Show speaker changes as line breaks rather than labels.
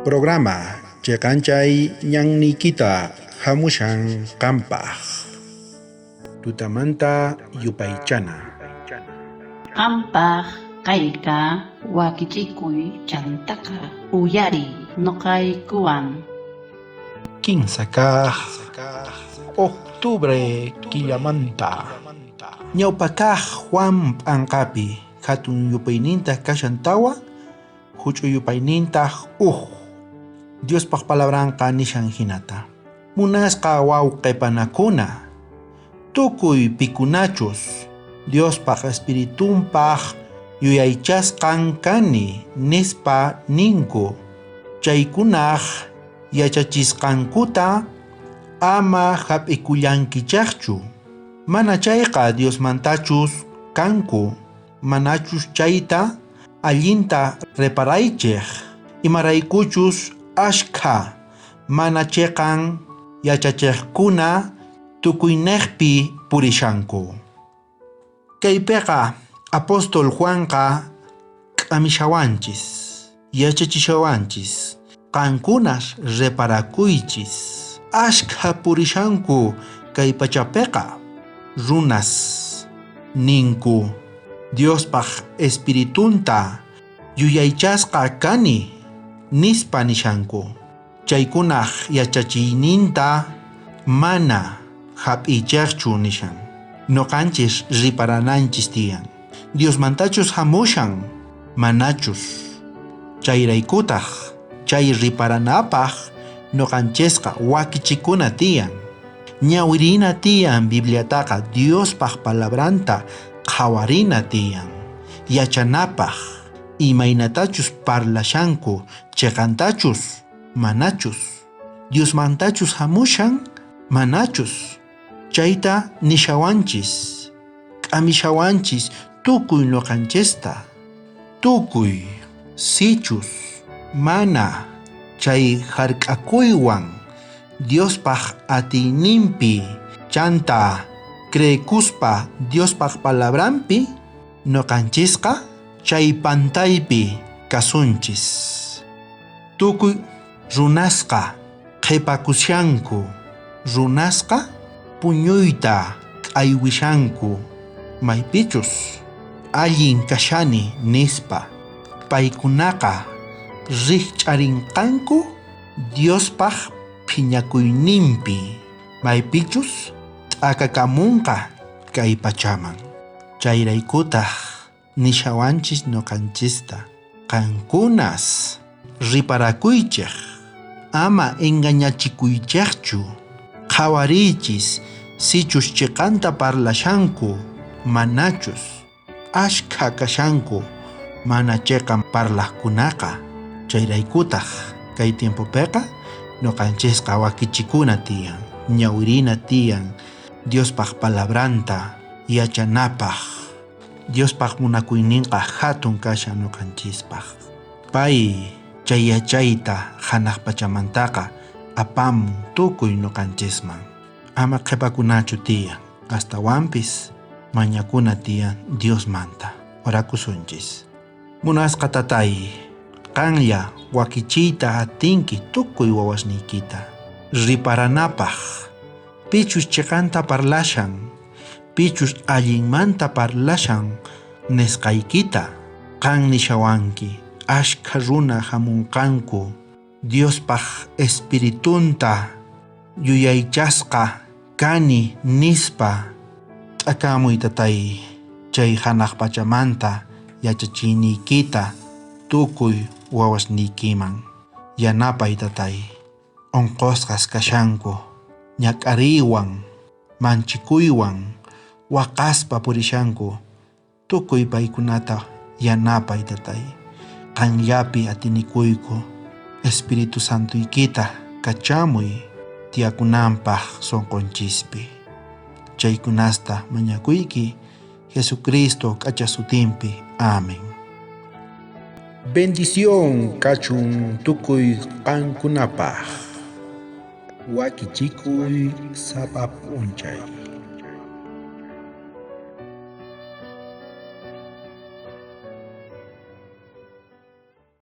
Programa cheqanchay ñanniykita hamushan qampaj. Tutamanta yupaychana.
Qampaj kayka wakichikuy chantaqa uyariy noqaykuwan.
Kinsa kaj octubre killamanta. Ñawpa kaj Juan p'anqapi hatun yupaynintaj kashan tawa, huch'uy yupaynintaj uj. Diospaj palabranqa nishan hinata. Munasqa wawqipanakuna, tukuy pikunachus Diospaj Espiritunpaj yuyaychasqan kani nispa ninku, chaykunaj yachachisqankuta ama hap'ikullankichejchu. Mana chayqa Diosmantachus kanku, manachus chayta allinta reparaychej, imaraykuchus ashkha mana cheqan yachachejkuna tukuynejpi purishanku. Kaypeqa apóstol Juanqa k'amishawanchis, yachachishawanchis, qankunas reparakuychis. Ashkha purishanku kay pachapeqa runas ninku Diospaj Espiritunta yuyaychasqa kani nispa nishanku. Chaykunaj yachachiyninta mana hap'iychejchu nishan. Noqanchis riparananchis tiyan. Diosmantachus hamushan, manachus. Chayraykutaj chay riparanapaj noqanchisqa wakichikuna tiyan. Ñawirina tiyan Bibliataqa Diospaj palabranta qhawarina tiyan. Yachanapaj imaynatachus parlashanku cheqantachus, manachus. Diosmantachus hamushan, manachus. Chayta nishawanchis, k'amishawanchis tukuy noqanchista. Tukuy sichus mana chay hark'akuywan Diospaj atiyninpi chanta creekuspa Diospaj palabranpi, noqanchisqa chay pantaypi kasunchis. Tukuy runasqa qhepakushanku, runasqa puñuyta k'aywishanku, maypichus allin kashani nispa. Paykunaqa rijch'arinqanku Diospaj phiñakuyninpi, maypichus t'akakamunqa kay pachaman. Chayraykutaj nishawanchis noqanchista, qankunas riparakuychej, ama engañachikuychejchu, qhawariychis sichus cheqanta parlashanku manachus. Ashkha kashanku mana cheqan parlajkunaqa, chayraykutaj kay tiempopeqa noqanchisqa wakichikuna tiyan, ñawirina tiyan Diospaj palabranta yachanapaj. Diospaj munakuyninqa hatun kashan noqanchispaj. Pay chay yachayta hanaj pachamantaqa apamun tukuy noqanchisman. Ama qhepakunachu tiyan, astawanpis mañakuna tiyan Diosmanta. Orakusunchis. Munasqa tatay, qanlla wakichiyta atinki tukuy wawasniykita. Riparanapaj, pichus cheqanta parlashan, pichus allinmanta parlashan nisqaykita, qan nishawanki, ashkha runa hamunqanku Diospaj Espiritunta yuyaychasqa kani nispa. T'akamuy tatay, chay hanaj pachamanta yachachiyniykita tukuy wawasniykiman. Yanapay tatay, onqosqas kashanku, ñak'ariywan, manchikuywan, waqaspa purishanku, tukuy paykunata yanapay tatay. Qanllapi atinikuyku, Espíritu Santoykita kachamuy tiyakunanpaj sonqonchispi. Chaykunasta mañakuyki Jesucristo k'acha sutinpi. Amén. Bendición kachun tukuy qankunapaj. Wakichikuy sapa p'unchay.